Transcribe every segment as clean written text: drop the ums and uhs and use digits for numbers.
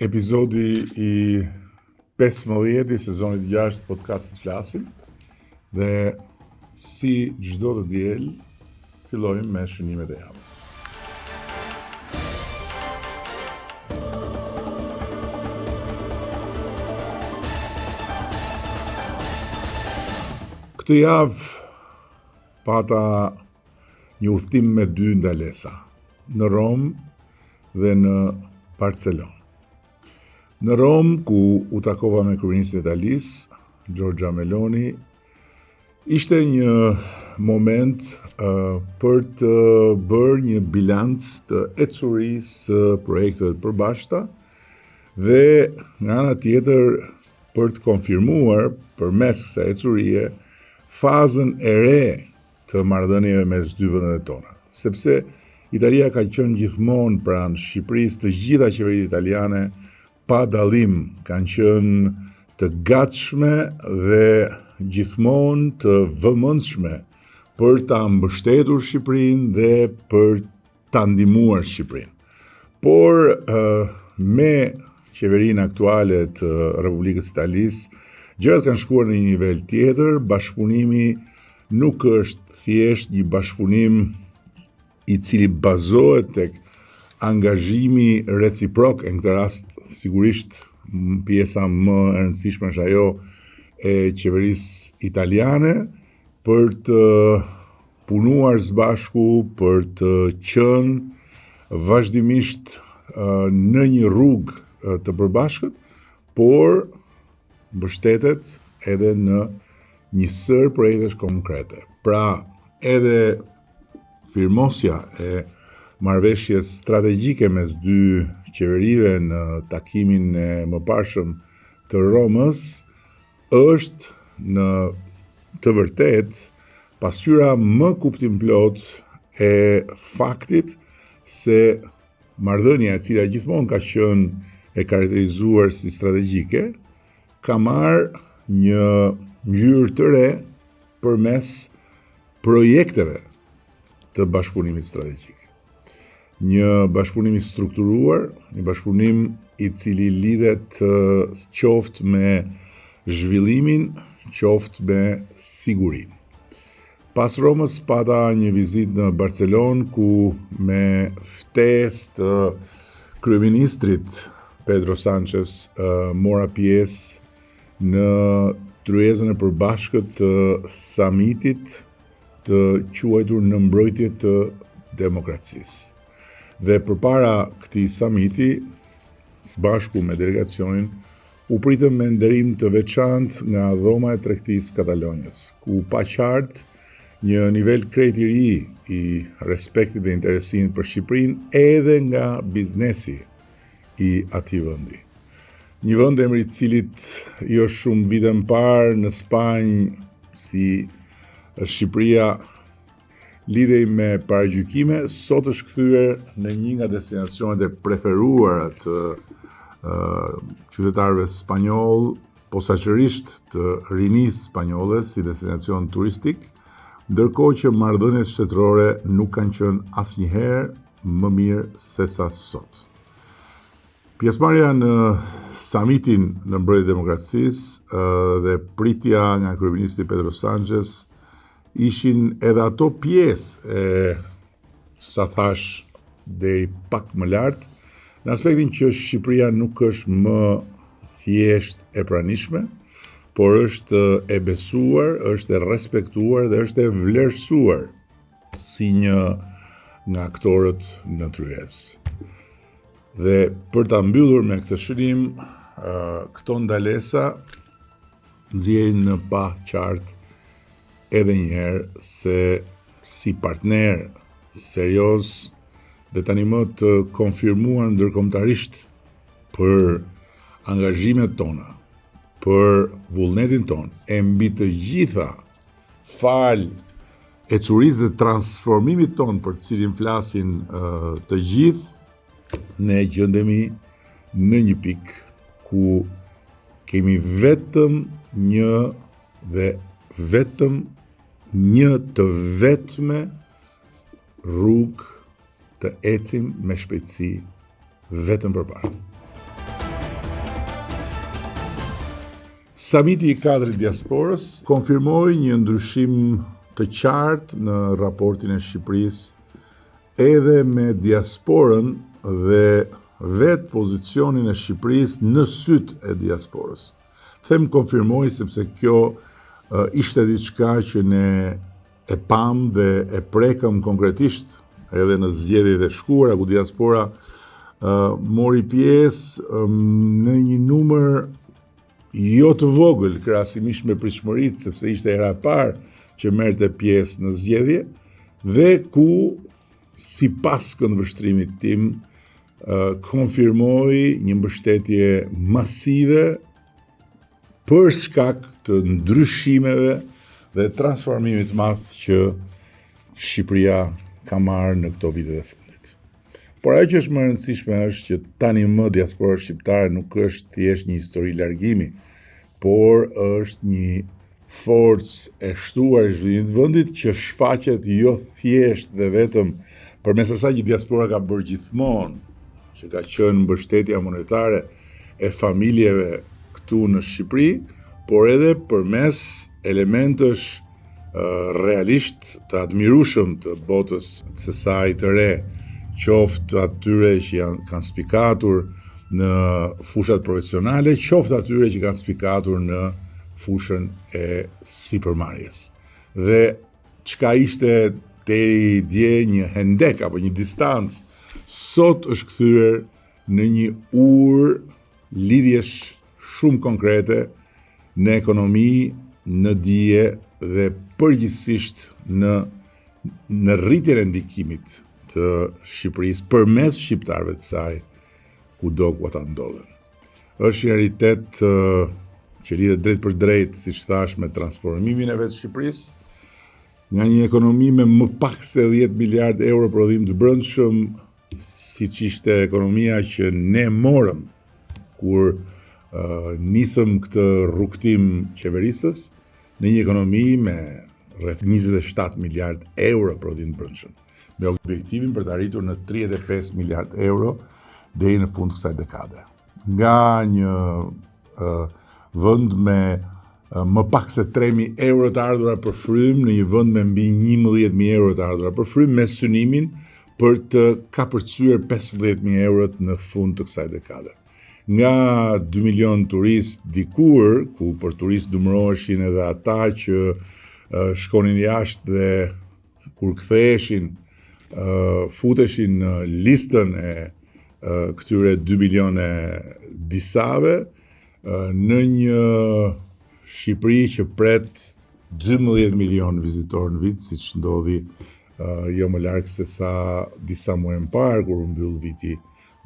Episodi i 15 i sezonit 6 të podcastit Flasim dhe si çdo të diel fillojmë me shënimet e javës. Këtë javë pata një udhëtim me dy ndalesa, në Romë dhe në Barcelonë. Në Romë, ku u takova me kryeministrin e Italisë, Giorgia Meloni, ishte një moment uh, për të bërë një bilanc të ecurisë së projekteve të përbashkëta dhe nga ana tjetër për të konfirmuar përmes kësaj ecurie fazën e re të marrëdhënieve mes dy vendeve tona, sepse Italia ka qenë gjithmonë pranë Shqipërisë, të gjitha qeveritë italiane pa dallim kanë qenë të gatshme dhe gjithmonë të vëmendshme për ta mbështetur Shqipërinë dhe për ta ndihmuar Shqipërinë. Por me qeverinë aktuale të Republikës së Italisë, gjërat kanë shkuar në një nivel tjetër, bashkëpunimi nuk është thjesht një bashkëpunim i cili bazohet tek angazhimi reciprok, e në këtë rast sigurisht pjesa më e rëndësishme është ajo e qeverisë italiane për të punuar së bashku për të qenë vazhdimisht në një rrugë të përbashkët, por mbështetet edhe në një sërë projektesh konkrete. Pra, edhe firmosja e marrëveshjes strategjike mes dy qeverive në takimin e mëparshëm të Romës është në të vërtetë pasqyra më kuptimplotë e faktit se marrëdhënia e cila gjithmonë ka qenë e karakterizuar si strategjike, ka marrë një ngjyrë të re përmes projekteve të bashkëpunimit strategjik. Një bashkëpunim i strukturuar, një bashkëpunim i cili lidhet qoftë me zhvillimin, qoftë me sigurinë. Pas Romës pata një vizitë në Barcelonë ku me ftesë të kryeministrit Pedro Sanchez mora pjesë në tryezën e përbashkët të samitit të quajtur në mbrojtje të demokracisë. Dhe përpara këtij samiti, së bashku me delegacionin, u pritëm me nderim të veçantë nga Dhoma e Tregtisë së Katalonjës, ku u pa qartë një nivel krejt i ri i respektit dhe interesimit për Shqipërinë edhe nga biznesi i atij vendi. Një vend emri i të cilit jo shumë vite më parë në Spanjë si Shqipëria lidhej me paragjykime, sot është kthyer në një nga destinacionet e preferuara të qytetarëve spanjollë, posaçërisht të rinisë spanjolle si destinacion turistik, ndërkohë që marrëdhëniet shtetërore nuk kanë qenë asnjëherë më mirë sesa sot. Pjesëmarrja në samitin në mbrojtje të demokracisë dhe pritja nga kryeministri Pedro Sanchez ishin edhe ato pjesë e sa thashë deri pak më lart, në aspektin që Shqipëria nuk është më thjesht e pranishme, por është e besuar, është e respektuar dhe është e vlerësuar si një nga aktorët në tryezë. Dhe për ta mbyllur me këtë shënim, këto ndalesa nxjerrin në pah qartë edhe një herë se si partner serioz dhe tani më të konfirmuar ndërkombëtarisht për angazhimet tona, për vullnetin tonë, e mbi të gjitha falë ecurisë dhe transformimit tonë për të cilin flasin të gjithë, ne gjendemi në një pikë ku kemi vetëm një dhe vetëm një të vetme rrugë të ecim me shpejtësi vetëm përpara. Samiti i katërt i diasporës konfirmoi një ndryshim të qartë në raportin e Shqipërisë edhe me diasporën dhe vetë pozicionin e Shqipërisë në sytë e diasporës. Them konfirmoi sepse kjo ishte diçka që ne e pamë dhe e prekëm konkretisht edhe në zgjedhjet e shkuara ku diaspora mori pjesë në një numër jo të vogël krahasimisht me pritshmëritë sepse ishte hera e parë që merrte pjesë në zgjedhje dhe ku sipas këndvështrimit tim konfirmoi një mbështetje masive për shkak të ndryshimeve dhe transformimit të madh që Shqipëria ka marrë në këto vitet e fundit. Por ajo që është më e rëndësishme është që tani më diaspora shqiptare nuk është thjesht një histori largimi, por është një forcë e shtuar e zhvillimit të vendit që shfaqet jo thjesht dhe vetëm përmes asaj që diaspora ka bërë gjithmonë, që ka qenë mbështetja monetare e familjeve këtu në Shqipëri, por edhe përmes elementësh realisht të admirueshëm të botës së saj të re, qoftë atyre që janë kanë spikatur në fushat profesionale, qoftë atyre që kanë spikatur në fushën e sipërmarrjes. Dhe çka ishte deri dje një hendek apo një distancë, sot është kthyer në një urë lidhjesh shumë konkrete në ekonomi, në dije dhe përgjithësisht në në rritjen e ndikimit të Shqipërisë përmes shqiptarëve të saj kudo ku ata ndodhen. Është një realitet që lidhet drejtpërdrejt, siç thashë, me transformimin e vetë Shqipërisë, nga një ekonomi me më pak se 10 miliard euro prodhim të brendshëm, siç ishte ekonomia që ne morëm kur uh, nisëm këtë rrugëtim qeverisës, në një ekonomi me rreth 27 miliard euro prodhim të brendshëm, me objektivin për të arritur në 35 miliard euro deri në fund të kësaj dekade. Nga një uh, vend me më pak se 3.000 euro të ardhura për frymë në një vend me mbi 11.000 euro të ardhura për frymë me synimin për të kapërcyer 15.000 eurot në fund të kësaj dekade. Nga 2 milion turistë dikur, ku për turistë numëroheshin edhe ata që shkonin jashtë dhe kur ktheheshin futeshin në listën e këtyre 2 milion e disave, në një Shqipëri që pret 12 milion vizitorë në vit, siç ndodhi jo më larg se sa disa muaj më parë, kur u mbyll viti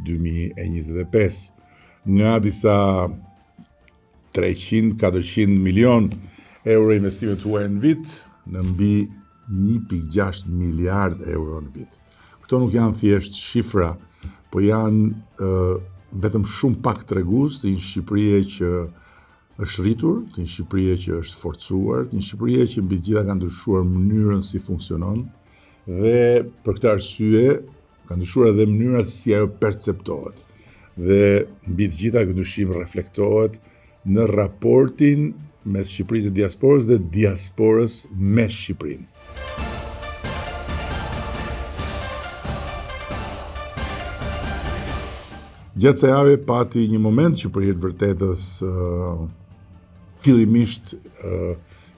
2025. Nga disa 300-400 milion euro investime të huaja në vit, në mbi 1.6 miliard euro në vit. Këto nuk janë thjesht shifra, po janë uh, vetëm shumë pak tregues të një Shqipërie që është rritur, të një Shqipërie që është forcuar, të një Shqipërie që mbi të gjitha ka ndryshuar mënyrën si funksionon dhe për këtë arsye ka ndryshuar edhe mënyra si ajo perceptohet. Dhe mbi të gjitha ky ndryshim reflektohet në raportin mes Shqipërisë dhe diasporës dhe diasporës me Shqipërinë. Gjatë kësaj jave pati një moment që për hir të vërtetës fillimisht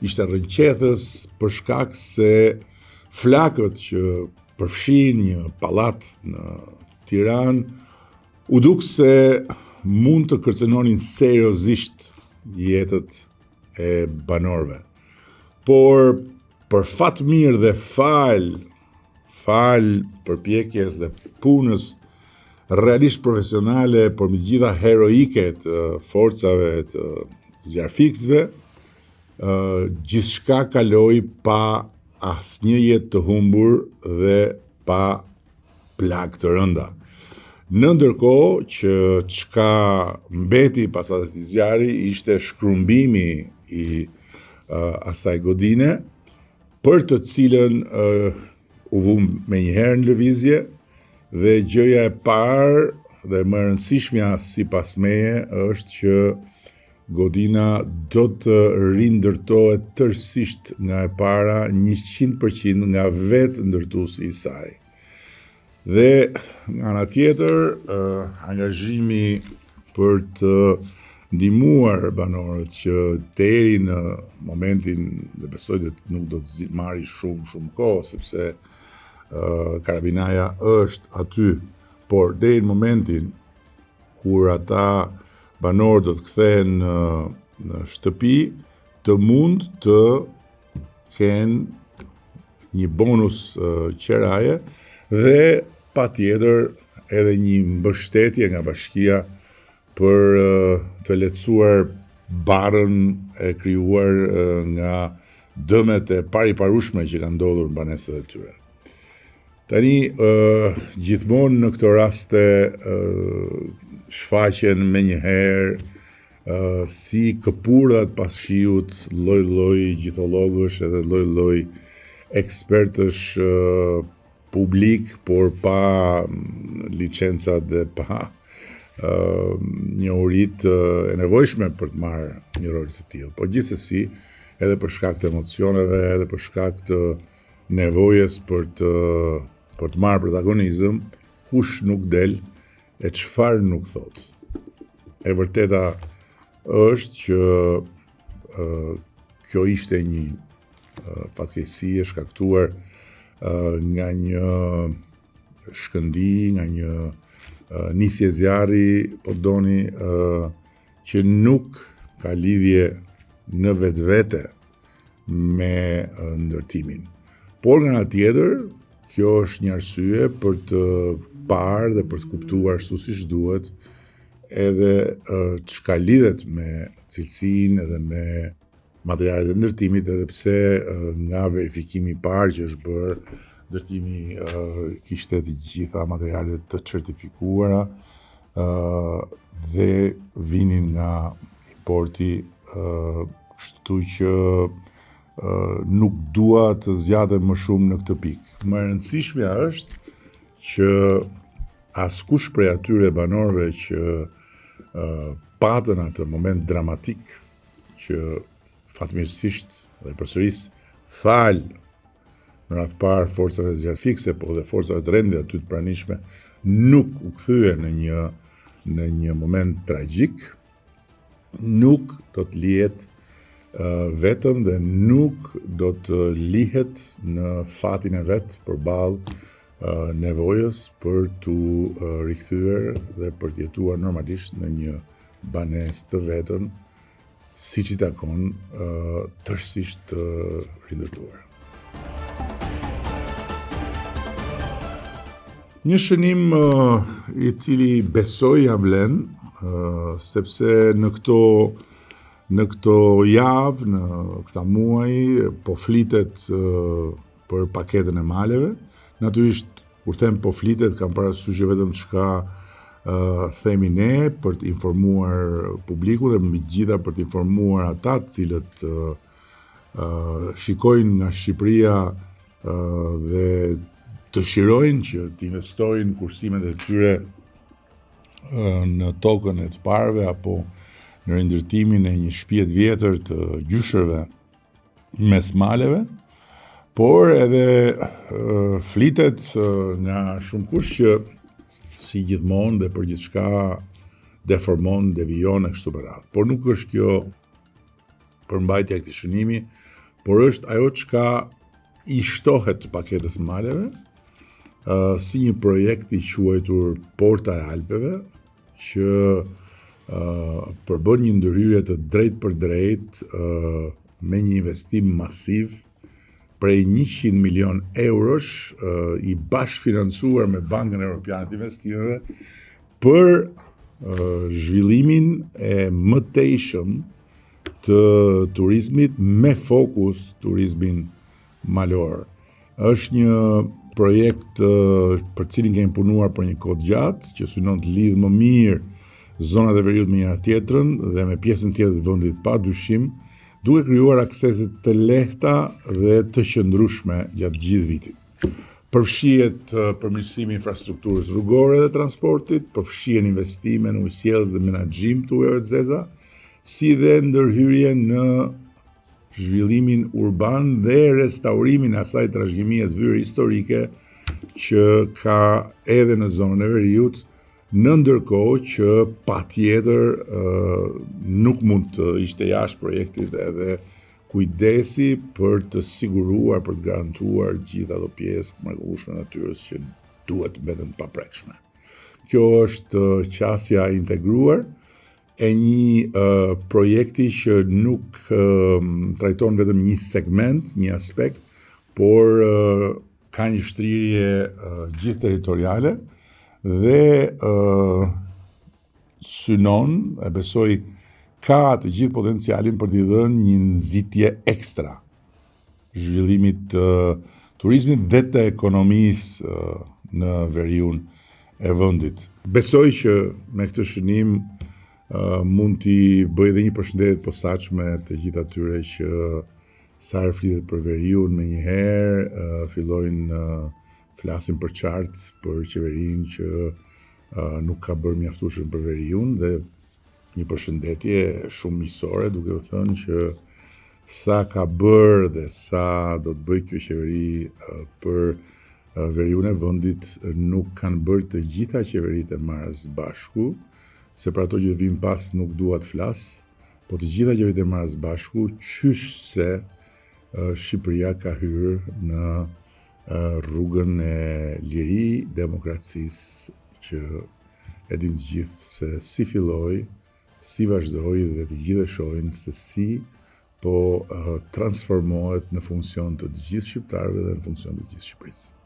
ishte rrënqethës për shkak se flakët që përfshinë një pallat në Tiranë u duk se mund të kërcënonin seriozisht jetët e banorëve. Por për fat mirë dhe falë falë përpjekjes dhe punës realisht profesionale, por mbi të gjitha heroike të forcave të zjarrfikësve, gjithçka kaloi pa asnjë jetë të humbur dhe pa plagë të rënda. Në ndërkohë që çka mbeti pas atij zjarri ishte shkrumbimi i uh, asaj godine, për të cilën uh, u vumë menjëherë në lëvizje dhe gjëja e parë dhe më e rëndësishmja sipas meje është që Godina do të rindërtohet tërësisht nga e para 100% nga vetë ndërtuesi i saj. Dhe nga ana tjetër, angazhimi për të ndihmuar banorët që deri në momentin dhe besoj dhe nuk do të marri shumë shumë kohë sepse karabinaja është aty, por deri në momentin kur ata banorë do të kthehen në, në shtëpi, të mund të kenë një bonus qeraje dhe patjetër edhe një mbështetje nga bashkia për të lehtësuar barrën e krijuar nga dëmet e pariparueshme që kanë ndodhur në banesat e tyre. Tani, gjithmonë në këto raste shfaqen menjëherë si kërpudhat pas shiut, lloj-lloj gjithollogësh edhe lloj-lloj ekspertësh publikë, por pa licencat dhe pa njohuritë e nevojshme për të marrë një rol të tillë. Por gjithsesi, edhe për shkak të emocioneve, edhe për shkak të nevojës për të për të marrë protagonizëm, kush nuk del e çfarë nuk thotë. E vërteta është që kjo ishte një fatkeqësi e shkaktuar nga një shkëndijë, nga një nisje zjarri, po doni, që nuk ka lidhje në vetvete me ndërtimin. Por nga ana tjetër, kjo është një arsye për të parë dhe për të kuptuar ashtu siç duhet edhe çka lidhet me cilësinë edhe me materialet e ndërtimit edhe pse nga verifikimi i parë që është bërë, ndërtimi kishte të gjitha materialet të certifikuara dhe vinin nga importi, kështu që nuk dua të zgjatem më shumë në këtë pikë. Më e rëndësishmja është që askush prej atyre banorëve që patën atë moment dramatik që fatmirësisht dhe përsëris falë në radhë të parë forcave zjarrfikëse, po dhe forcave të rendit aty të pranishme, nuk u kthye në një në një moment tragjik, nuk do të lihet vetëm dhe nuk do të lihet në fatin e vet përballë nevojës për t'u rikthyer dhe për të jetuar normalisht në një banesë të vetën siç i takon tërësisht të rindërtuar. Një shënim i cili besoj ia vlen, sepse në këto në këto javë, në këta muaj po flitet për paketën e maleve. Natyrisht Kur them po flitet, kam parasysh jo vetëm çka themi ne për të informuar publikun dhe mbi të gjitha për të informuar ata të cilët shikojnë nga Shqipëria dhe dëshirojnë që të investojnë kursimet e tyre në tokën e të parëve apo në rindërtimin e një shtëpie të vjetër të gjyshërve mes maleve, por edhe flitet nga shumëkush që si gjithmonë dhe për gjithçka deformon, devijon e kështu me radhë. Por nuk është kjo përmbajtja e këtij shënimi, por është ajo çka i shtohet paketës maleve, si një projekt i quajtur Porta e Alpeve, që përbën një ndërhyrje të drejtpërdrejtë me një investim masiv prej 100 milion eurosh i bashkëfinancuar me Bankën Europiane të Investimeve për zhvillimin e mëtejshëm të turizmit me fokus turizmin malor. Është një projekt për të cilin kemi punuar për një kohë të gjatë, që synon të lidhë më mirë zonat e veriut me njëra tjetrën dhe me pjesën tjetër të vendit pa dyshim, duke krijuar aksese të lehta dhe të qëndrueshme gjatë gjithë vitit. Përfshihet përmirësimi i infrastrukturës rrugore dhe transportit, përfshihen investime në ujësjellës dhe menaxhim të ujërave të zeza. si dhe ndërhyrje në zhvillimin urban dhe restaurimin e asaj trashëgimie të vyer historike që ka edhe në zonën e veriut, në ndërkohë që patjetër nuk mund të ishte jashtë projektit edhe kujdesi për të siguruar, për të garantuar gjithë ato pjesë të mrekullueshme të natyrës që duhet të mbeten të paprekshme. Kjo është qasja e integruar e një projekti që nuk trajton vetëm një segment, një aspekt, por ka një shtrirje gjithë territoriale dhe synon, e besoj, ka të gjithë potencialin për t'i dhënë një nxitje ekstra zhvillimit të turizmit dhe të ekonomisë në veriun e vendit. Besoj që me këtë shënim mund t'i bëj edhe një përshëndetje të posaçme të gjithë atyre që sa herë flitet për veriun menjëherë fillojnë flasin përçart për qeverinë që nuk ka bërë mjaftueshëm për veriun dhe Një përshëndetje shumë miqësore duke u thënë që sa ka bërë dhe sa do të bëjë kjo qeveri për veriun e vendit nuk kanë bërë të gjitha qeveritë e marra së bashku, se për ato që vijnë pas nuk dua të flas, po të gjitha qeveritë e marra së bashku qysh se Shqipëria ka hyrë në rrugën e liri demokracisë që E dimë të gjithë se si filloi, si vazhdoi dhe të gjithë e shohin se si po transformohet në funksion të të gjithë shqiptarëve dhe në funksion të gjithë Shqipërisë.